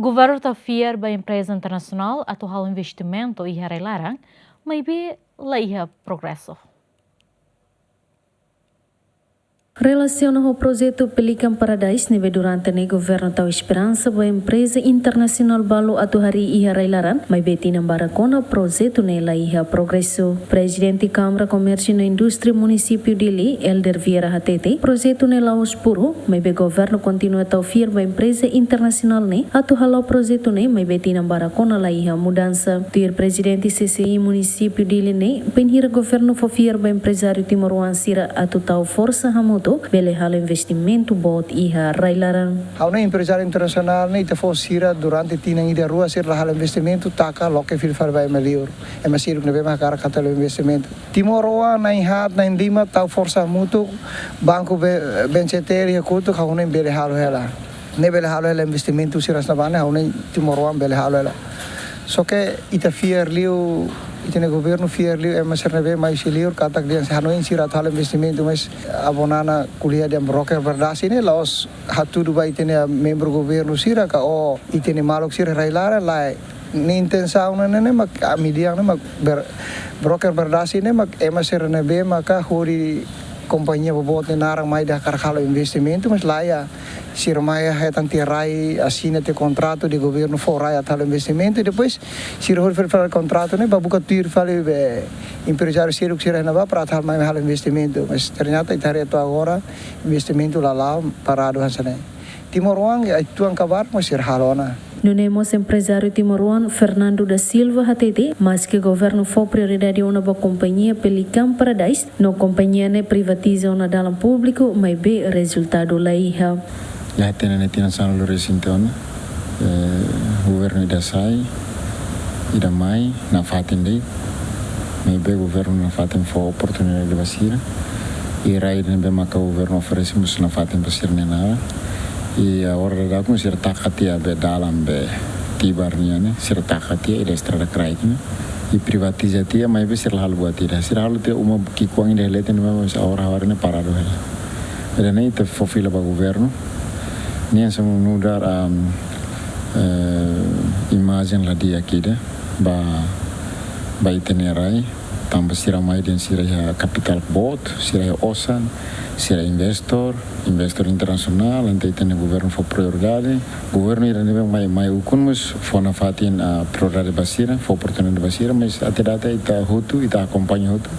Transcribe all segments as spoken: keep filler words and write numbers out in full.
Governu tau fiar ba empreza internasionál atu halo investimentu iha rai-laran, maibé la iha progresu. Relasiona ho projetu Pelican Paradise ne'ebé durante ne'e governu tau esperansa ba empreza internasionál balu atu harii iha rai-laran, maibé tinan barak ona projetu ne'e la iha progresu. Prezidente Kámara Komérsiu no Indústria Munisípiu Dili, Elder Vieira hatete, projetu ne'e la'ós puru, maibé governu kontinua tau fiar ba empreza internasionál ne'e atu hala'o projetu ne'e, maibé tinan barak ona la iha mudansa. Tuir Prezidente C C I Munisípiu Dili ne'e, bainhira governu fó fiar ba emprezáriu timoroan sira atu tau forsa hamutuk, bele halo investimentu boot iha rai-laran. Ha'u hanoin emprezáriu internasionál ne'e ita fó sira durante tinan ida rua sira la halo investimentu, taka loke fila fali ba ema liur. Ema sira ne'ebé mak hakarak atu halo investimentu. Timoroan na'in haat, na'in lima tau forsa hamutuk, banku B-, B N C T L iha kotuk, ha'u hanoin bele halo hela. Ne'e bele halo hela investimentu sira hanesan ne'e, ha'u hanoin timoroan bele halo hela. Só ke ita fiar liu, ita-nia governu fiar liu ema sira ne'ebé mai husi liur katak dehan sei hanoin sira atu halo investimentu, mas abonana ko'alia dehan broker berdasi ne'e la'ós hatudu ba ita-nia membru governu sira ka, oh, ita-nia maluk sira rai-laran, lae. Nia intensaun ne'e, ne'e mak, ami dehan ne'e mak ber-, broker berdasi ne'e mak ema sira ne'ebé maka hodi kompañia boboot nia naran mai dehan hakarak halo investimentu, mas laiha, sira mai hetan tiha rai, asina tiha kontratu, dehan governu fó rai atu halo investimentu, i depois sira hodi fali, fali kontratu ne'e bá buka tuir fali be emprezáriu seluk sira iha ne'ebá para atu halo mai halo investimentu, mas ternyata ita haree to'o agora investimentu la la'o, paradu hanesan ne'e. Timoroan, ai-tuan kabar, mas sira halo ona. Nune'e mós emprezáriu timoroan Fernando da Silva hatete, maske governu fó prioridade ona ba kompañia Pelican Paradise, no kompañia ne'e privatiza ona dalan públiku, maibé rezultadu la iha. Iha tinan ne'e, tinan sanulu-resin-tiha ona, eh, governu ida sai, ida mai, nafatin de'it, maibé governu nafatin fó oportunidade ba sira. I rai ne'ebé maka governu oferese mós nafatin ba sira-nia naran. I agora daudaun sira taka tiha be dalan be Tibar nian ne'e, sira taka tiha ida estrada kraik ne'e. I privatiza tiha, maibé sira la halo buat ida. Sira halo tiha uma ki'ikoan ida iha leten ne'ebé, mas agora, agora ne'e paradu hela. Ida-ne'e ita fó fila ba governu. Nia sei muda, am, eh, imajen la di'ak ida ba, ba ita-nia rai. Tanba sira mai dehan sira iha kapitál boot, sira iha osan, sira investor, investor internasionál, entaun ita-nia governu fó prioridade. Governu ida ne'ebé mai, mai ukun mós fó nafatin, ah, prioridade ba sira, fó oportunidade ba sira, mas até data ita hotu, ita akompaña hotu,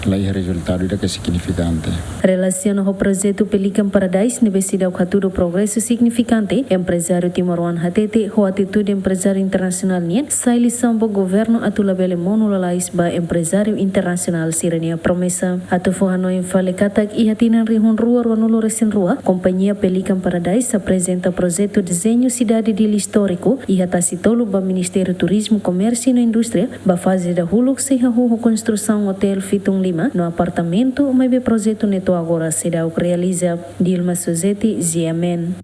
la iha rezultadu ida ke signifikante. Relasiona ho projetu Pelican Paradise ne'ebé seidauk hatudu progresu signifikante, emprezáriu timoroan hatete ho atitude emprezáriu internasionál nian, sai lisaun ba governu atu labele monu lalais ba emprezáriu internasionál sira-nia promesa. Atu fó hanoin fali katak iha tinan rihun rua ruanulu-resin-rua, kompañia Pelican Paradise aprezenta projetu dezeñu sidade Dili istóriku iha Tasitolu ba Ministériu Turizmu, Komérsiu no Indústria, ba faze dahuluk sei hahú ho konstrusaun otél Fitun Lima no apartamentu, maibé projetu ne'e to'o agora seidauk realiza. Dilma Suzeti, G M N.